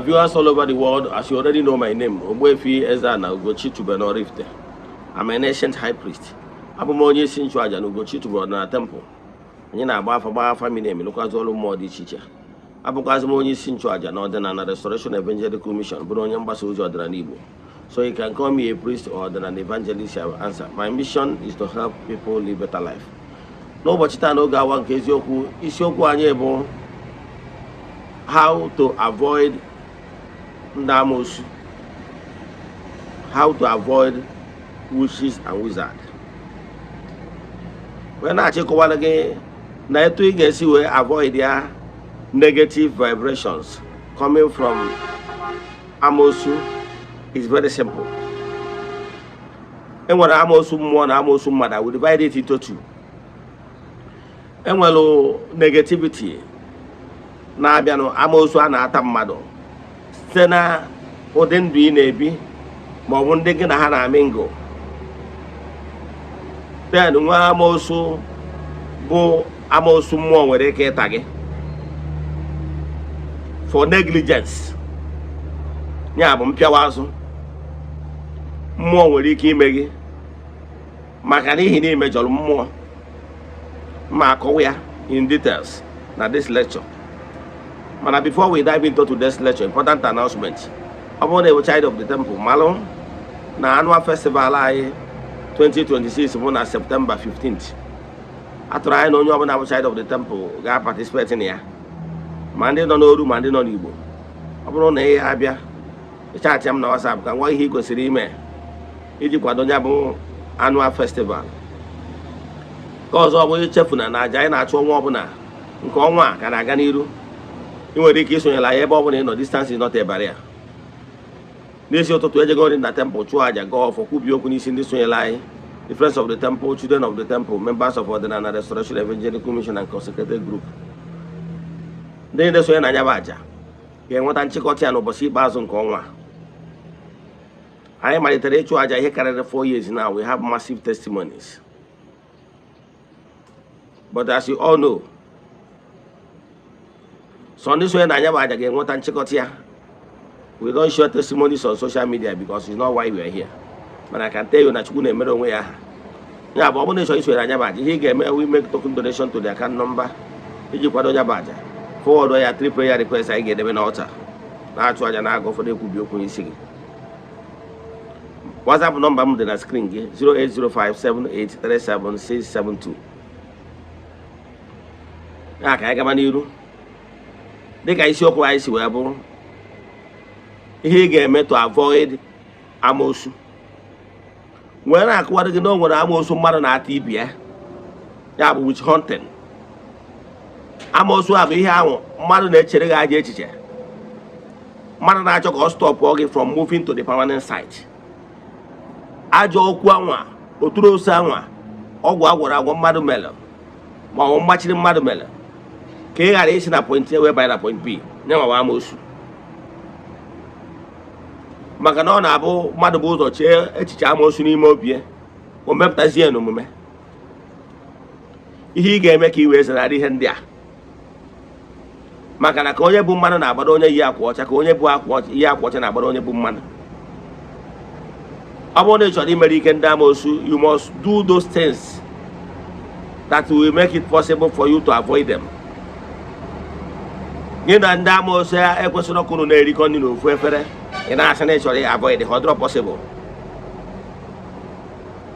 viewers all over the world, as you already know my name, Ogbuefi Eze-Ana Ugochi Tubelu Oraifite. I'm an ancient high priest. Abụ m onye isi nchụaja na Ugochi Tubelu na temple. Anyị na-agba afa, gbaa afa miri emi, lụkwazị ọrụ mmụọ dị iche iche. Abụkwazị m onye isi nchụaja na Ọdịnala Restoration Evangelical Mission, bụrụ onye mgbasa ozi ọdịnala Igbo. So you can call me a priest or an evangelist, I will answer. My mission is to help people live better life. N'ụbọchị taa, n'oge awa nke eziokwu, isiokwu anyị bụ how to avoid ndị amoosu, how to avoid witches and wizards. Wee na-achịkọwara gị na etu ị ga-esi wee avoid ya negative vibrations coming from amoosu is very simple. Enwere amoosu mmụọ na amoosu mmadụ. I will divide it into two. Enwere negativity na-abịanụ, amoosu a na-ata mmadụ site na ụdị ndụ ị na-ebi ma ọ bụ ndị gị na ha na-amị ngụ. Then nwa amoosu bụ amoosu mmụọ nwere ike ịta gị for negligence, ya bụ mpịawa azụ mmụọ nwere ike ime gị maka n'ihi na imejọrọ mmụọ. Ma akọwa ya in details na this lecture. Mana before we dive into today's lecture, important announcement. Ọ bụrụ na ị bụ child of the temple, malụ na annual festival anyị 2026 bụ na September 15th. Atụrụ anyị na onye ọbụla bụ child of the temple ga-participate na ya, ma ndị nọ n'oru ma ndị nọ n'Igbo. Ọ bụrụ na ị abịa, chat m na WhatsApp ka ngwa ihe ị kwesịrị ime iji kwado ya bụ annual festival. Ka ọzọ bụ, ichefuna na aja anyị na-achụ ọnwa ọbụla nke ọnwa a ka na-aga n'iru. Ị nwere ike isonyere anyị ebe ọ bụla ị nọ, distance is not a barrier. N'isi ụtụtụ, ejego nri na temple, chụọ aja, gaa ọfọ, kwubie okwu n'isi ndị sonyere anyị, the Friends of the Temple, Children of the Temple, members of Ọdịnala Restoration Evangelical Mission and Consecrated Group. Ndị niile sonye na anya bụ aja ga-enweta nchịkọta ya n'ụbọchị ikpeazụ nke ọnwa a. Anyị malitere ịchụ aja ihe karịrị 4 years now. We have massive testimonies, but as you all know, so ndị sonye na anya bụ aja ga-enweta nchịkọta ya. We don't share testimonies on social media because it's not why we are here, mana I can tell you na Chukwu na-emere onwe ya aha. Ya bụ, ọ bụrụ na ị chọrọ isonyere anya bụ aja, ihe ị ga-eme, we make token donation to the account number iji kwado nya bụ aja, forward ya three prayer request anyị ga-edebe n'altar, na-achụ aja, na-aga ụfọdụ, ekwubi okwu n'isi gị. WhatsApp nọmba m dị na screen gị, 08057837672. Ya ka anyị gaba n'iru dịka isiokwu anyị si wee bụrụ ihe ị ga-eme to avoid amoosu. Wee na-akụwara gị na o nwere amoosu mmadụ na-ata ibi ya, ya bụ witch hunting. Amoosu a bụ ihe ahụ mmadụ na-echere gị ajọ echiche, mmadụ na-achọ ka ọ stopụọ gị from moving to the permanent site. Ajọ okwu anwa, oturu ose anwa, ọgwụ agwọrọ agwọ mmadụ mere ma ọ bụ mgbachiri mmadụ mere ka ị ghara isi na point A wee banye na point B, nyanwa amoosu. Maka na ọ na-abụ mmadụ bụ ụzọ chee echiche amoosu n'ime obi ya, o mepụtazie n'omume. Ihe ị ga-eme ka ị wee zenarị ihe ndị a, maka na ka onye bụ mmadụ na-agbado onye yi akwa ọcha, ka onye bụ akwa ọcha yi akwa ọcha na-agbado onye bụ mmadụ. Ọ bụrụ na ị chọrọ imere ike ndị amoosu, you must do those things that will make it possible for you to avoid them. Gị na ndị amoosu ekwesịrị ọkụrụ na-erikọ nri n'ofu efere. Ị na-asị na ị chọrọ avoid ha, ọ dịrọ possible,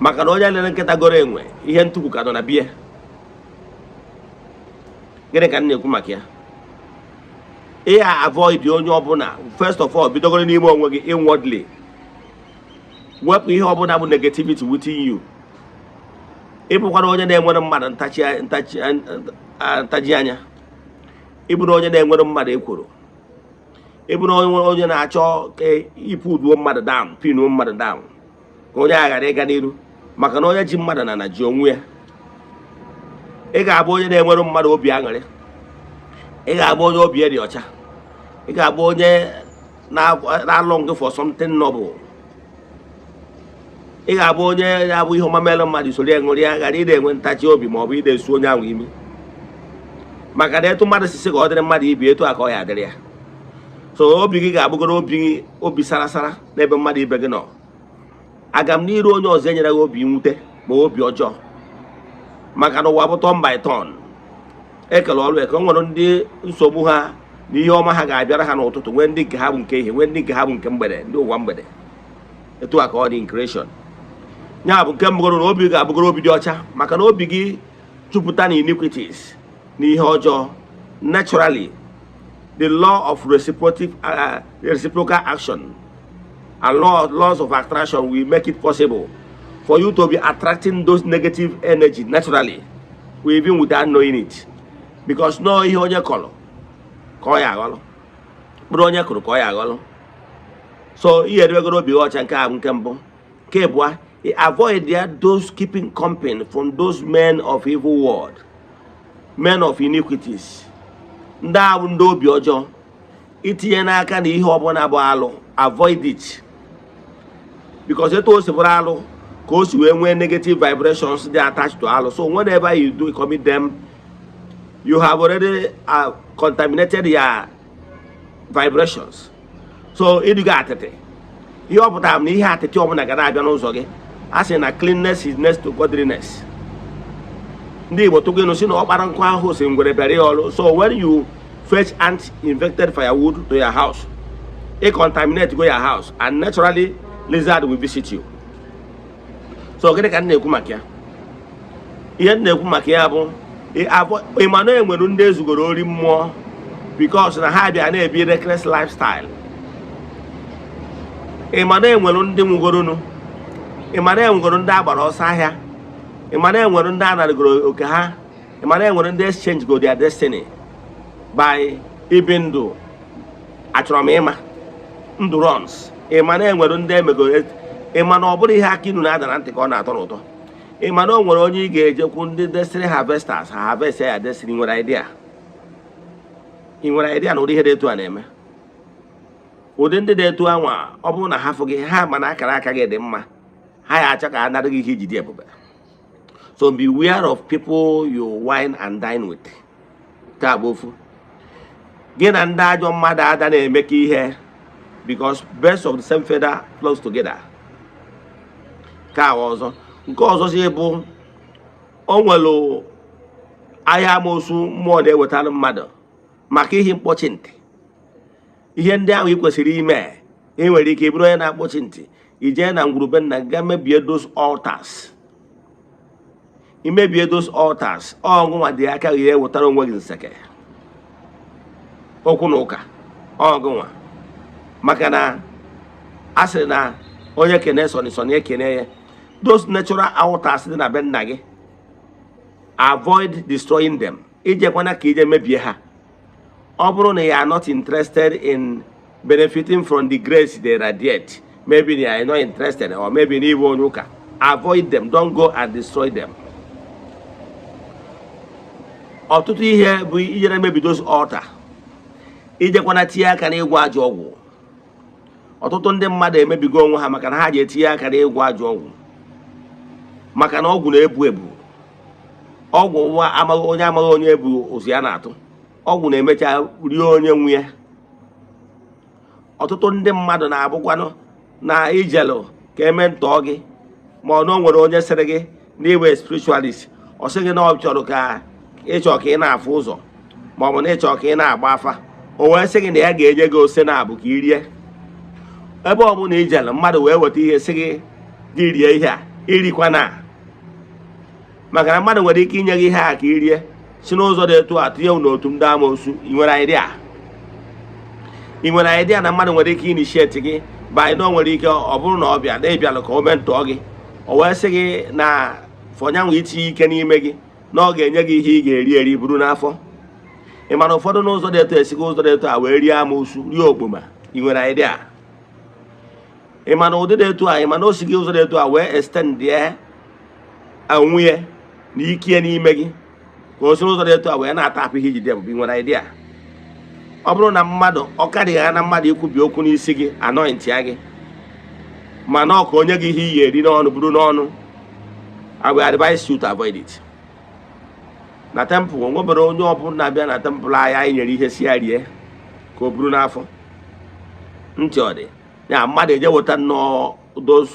maka na onye lere nkịta goro enwe, ihe ntukwu ka nọ na bie. Gịnị ka m na-ekwu maka ya? Ị avoid onye ọbụla, first of all, bidogoro n'ime onwe gị, inwardly. Wepụ ihe ọbụla bụ negativity within you. Ịbụkwara onye na-enwere mmadụ ntachi ntachi ntaji anya, ịbụrụ onye na-enwere mmadụ ekworo, ịbụrụ onye na-achọ ka ipuduo mmadụ down, pinuo mmadụ down, ka onye a ghara ịga n'iru, maka na onye ji mmadụ na ji onwe ya. Ị ga-abụ onye na-enwere mmadụ obi aṅụrị. Ị ga-abụ onye obi ya dị ọcha. Ị ga-abụ onye na-along for something noble. Ị ga-abụ onye na-abụ ihe ọma mere mmadụ, soro ya ṅụrịa, ghara ị na-enwe ntachi obi ma ọ bụ ị na-esu onye ahụ imi, maka na etu mmadụ si sị ka ọ dịrị mmadụ ibi, etu a ka ọ ya adịrị ya. So obi gị ga-abụgoro obi gị obi sara sara n'ebe mmadụ ibe gị nọ. Aga m n'iru onye ọzọ enyere gị obi mwute ma obi ọjọọ, maka na ụwa bụ turn by turn. Ekele ọrụ eke. O nwere ndị nsogbu ha na ihe ọma ha ga-abịara ha n'ụtụtụ, nwee ndị nke ha bụ nke ihe, nwee ndị nke ha bụ nke mgbede, ndị ụwa mgbede. Etu a ka ọ dị in creation. Ya bụ, nke mbụgoro na obi ga-abụgoro obi dị ọcha, maka na obi gị jupụta na iniquities na ihe ọjọọ, naturally the law of reciprocal action and laws of attraction will make it possible for you to be attracting those negative energy naturally, even without knowing it, because no ihe onye kọrọ ka ọ ya aghọrọ, mkpụrụ onye kụrụ ka ọ ya aghọrọ. So ihe edebegoro obi gị ọcha. Nke a bụ nke mbụ. Nke abụọ, avoid ya those keeping company from those men of evil world, men of iniquities, ndị ahụ, ndị obi ọjọọ. Itinye n'aka na ihe ọbụla bụ alụ, avoid it, because etu o si bụrụ alụ ka o si wee nwee negative vibrations dị attached to alụ. So whenever you do commit them, you have already contaminated your vibrations. So ịdịgo atịtị, ihe ọ pụtara na ihe atịtị ọbụla ga na-abịa n'ụzọ gị. A sị na cleanness is next to godliness. Ndị Igbo tụgịnụ si na ọkpara nkụ ahụ si ngwere bịara ya ọrụ. So when you fetch ant infected firewood to your house, it contaminate go your house and naturally lizard will visit you. So gịnị ka m na-ekwu maka ya? Ihe m na-ekwu maka ya bụ, ịma na enwere ndị ezugoro ori mmụọ because na ha bịa na-ebi reckless lifestyle. Ịma na enwere ndị nwugoronu, ịma na enwegoro ndị agbara ọsọ ahịa, ịma na enwere ndị anarịgoro oke ha, ịma na enwere ndị exchange go their destiny by ibi ndụ achọrọ m ịma ndụ runs. Ịma na enwere ndị emego. Ịma na ọ bụrụ ihe aka inu na-ada na ntị ka ọ na-atọ n'ụtọ. Ịma na o nwere onye ị ga-ejekwu, ndị destiny harvesters, ha harvest ya destiny. Nwere idea? Ị nwere idea na ụdị ihe dị etu a na-eme? Ụdị ndị dị etu anwa, ọ bụrụ na ha fụ gị, ha ma na akara aka gị dị mma, ha ya achọ ka ha nara gị ihe iji dị ebube. So beware of people you wine and dine with. Nke a bụ ofu. Gị na ndị ajọ mmadụ ada na-emekọ ihe, because birds of the same feather flocks together. Nke a ọzọ. Nke ọzọ si bụ, o nwere ahịa amoosu mmụọ na-ewetara mmadụ maka ihe mkpọchi ntị. Ihe ndị ahụ ị kwesịrị ime, ị nwere ike ịbụrụ onye na-akpọchi ntị, ijee na ngwurube nna gị gaa mebie those altars. Imebie those altars, ọgụnwa dị aka gị ewetara onwe gị nseke okwu na ụka ọgụnwa, maka na a sịrị na onye kene sọni sọni ekene ya. Those natural altars dị na be nna gị, avoid destroying them. Ijekwana ka ije mebie ha. Ọ bụrụ na you are not interested in benefiting from the grace they radiate, maybe you are not interested, or maybe n'ịbụ onye ụka, avoid them. Don't go and destroy them. Ọtụtụ ihe bụ ijere mebi those altar. Ijekwana tinye aka n'ịgwọ ajọ ọgwụ. Ọtụtụ ndị mmadụ emebigo onwe ha maka na ha ji etinye aka n'ịgwọ ajọ ọgwụ, maka na ọgwụ na-ebu ebu. Ọgwụ nwa amaghị onye, amaghị onye ebu ụzọ ya na-atụ ọgwụ, na-emecha rie onye nwe ya. Ọtụtụ ndị mmadụ na-abụkwanụ na ijelụ ka eme ntọọ gị, ma ọ na o nwere onye sịrị gị n'iwe spiritualist, ọ sị gị na ọ chọrọ ka ịchọ ka ị na-afụ ụzọ, ma ọ bụ na ịchọ ka ị na-agba afa. O wee sị gị na ya ga-enye gị ose na abụ ka ị rie. Ebe ọ bụla ijele, mmadụ wee weta ihe sị gị gị rie ihe a, irikwa na, maka na mmadụ nwere ike inye gị ihe a ka ị rie, si n'ụzọ dị etu a tinye n'otu ndị amoosu. Ị nwere idea? Ị nwere idea na mmadụ nwere ike initiate gị by na o nwere ike ọ bụrụ na ọ bịa na ịbịalụ ka o mentọọ gị, o wee sị gị na fọnyanwụ itinye ike n'ime gị, na ọ ga-enye gị ihe ị ga-eri eri buru n'afọ. Ị mana ụfọdụ n'ụzọ dị etu esighị ụzọ dị etu a wee rie amoosu, rie okpoma. Ị nwere idea? Ị ma na ụdị dị etu a, ị ma na o si gị ụzọ dị etu a wee extend ya onwe ya na ike n'ime gị, ka o si n'ụzọ dị etu a wee na-atapụ ihe ijide bụ? Ị nwere idea? Ọ bụrụ na mmadụ ọ karịghị ya na mmadụ ikwubi okwu n'isi gị, anoint ya gị, mana ọ ka onye gị ihe iyi eri n'ọnụ buru n'ọnụ, I will advise you to avoid it. Na temple, o nwebere onye ọbụla bịa na temple anyị, anyị nyere ihe si ya rie ka o buru n'afọ. Ntị ọ dị ya, mmadụ eje weta nnọọ those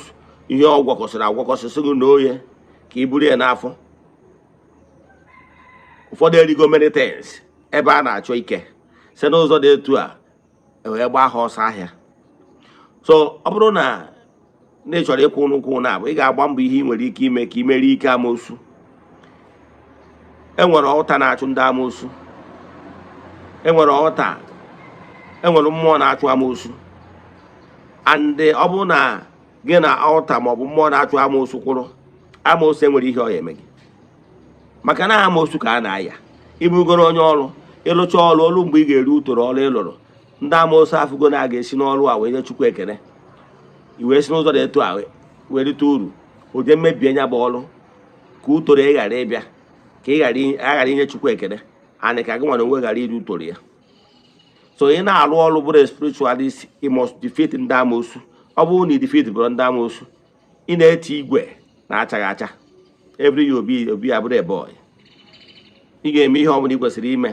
ihe ọ gwakọsịrị agwakọsị, sị gị na oye ka i buru ya n'afọ. Ụfọdụ erigo many things ebe a na-achọ ike site n'ụzọ dị etu a wee gbaa ha ọsọ ahịa. So ọ bụrụ na ị chọrọ ịkwụ n'ụkwụ na abụ, ị ga-agba mbọ ihe ị nwere ike ime ka ị merie ike amoosu. Enwere ọta na-achụ ndị amoosu, enwere ọta, enwere mmụọ na-achụ amoosu. And ọ bụrụ na gị na ọta maọbụ mmụọ na-achụ amoosu kwụrụ, amoosu enwere ihe ọ ya eme gị, maka na amoosu ka a na-aya. Ịbụgoro onye ọrụ, ịlụcha ọrụ ọrụ, mgbe ị ga-eru utoro ọrụ ịlụrụ, ndị amoosu afụgo na a ga-esi n'ọrụ a wee nye Chukwu ekene, i wee si n'ụzọ dị etu a wee rite uru, o jee mebie ya bụ ọrụ ka utoro ị ghara ịbịa, ka ị ghara aghara inye Chukwu ekene, and ka gị nwere onwe ghara iri utoro ya. So ị na-arụ ọrụ bụrụ a spiritualist, you must defeat ndị amoosu. Ọ bụrụ na ị defeat bụrụ ndị amoosu, ị na-eti igwe na-achaghị acha every year, obi obi abụrụ a boy. Ị ga-eme ihe ọbụla ị kwesịrị ime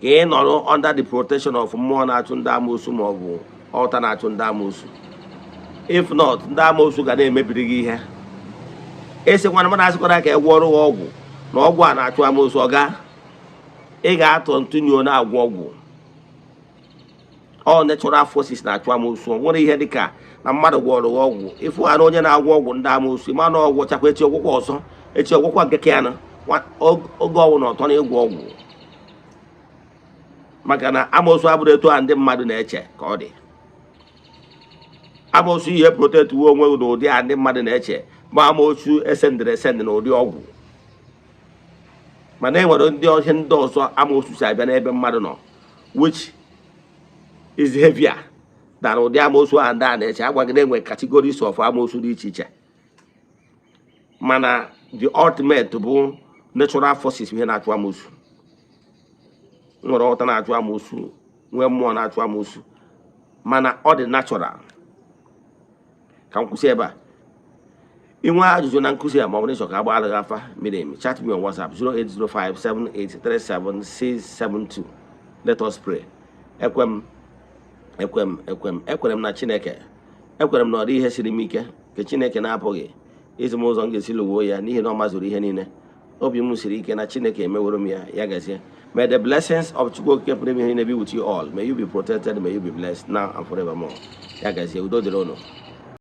ka ị nọrọ under the protection of mmụọ na-achụ ndị amoosu ma ọ bụ ọta na-achụ ndị amoosu. If not, ndị amoosu ga na-emebiri gị ihe. Esikwana mana asịkwara ka ị gwọrọ gị ọgwụ na ọgwụ a na-achụ amoosu, ọ gaa, ị ga-atọ ntụnyo na-agwọ ọgwụ. Ọ natural forces na-achụ amoosu. O nwere ihe dịka na mmadụ gwọrọ gị ọgwụ. Ịfụ ha na onye na-agwọ ọgwụ ndị amoosu, ma na ọgwụ chakwa echi, ọgwụkwa ọzọ echi, ọgwụkwa nke ka ya na oge ọnwụ na ọtọ na ịgwọ ọgwụ, maka na amoosu abụrụ etu a ndị mmadụ na-eche ka ọ dị. Amoosu ihe protect uwe onwe gị n'ụdị a ndị mmadụ na-eche ma amoosu esendịrị esendị n'ụdị ọgwụ. Mana e nwere ndị ọhịa ndị ọzọ amoosu si abịa n'ebe mmadụ nọ, which is heavier than ụdị amoosu a ndị a na-eche. Agwa gị na enwe categories of amoosu dị iche iche, mana the ultimate bụ natural forces, ihe na-achụ amoosu. Nwere ọta na-achụ amoosu, nwee mmụọ na-achụ amoosu, mana ọ dị natural. Ka m kwụsị ebe a. Inwe ajụjụ na nkụzi a, ma ọ bụ ịchọ ka agbaara gị afa miri emi, chat me on WhatsApp 08057837672. Let us pray. Ekwe m, ekwe m, ekwe m, ekwere m na Chineke. Ekwere m na ọ dị ihe siri m ike nke Chineke na-apụghị izi m ụzọ m ga-esi lụwuo ya, n'ihi na ọ mazuru ihe niile. Obi m siri ike na Chineke emeworo m ya. Ya gazie. May the blessings of Chukwu Okike pụrụ ime ihe niile be with you all. May you be protected, may you be blessed now and forevermore. Ya gazie, udo dịrị unu.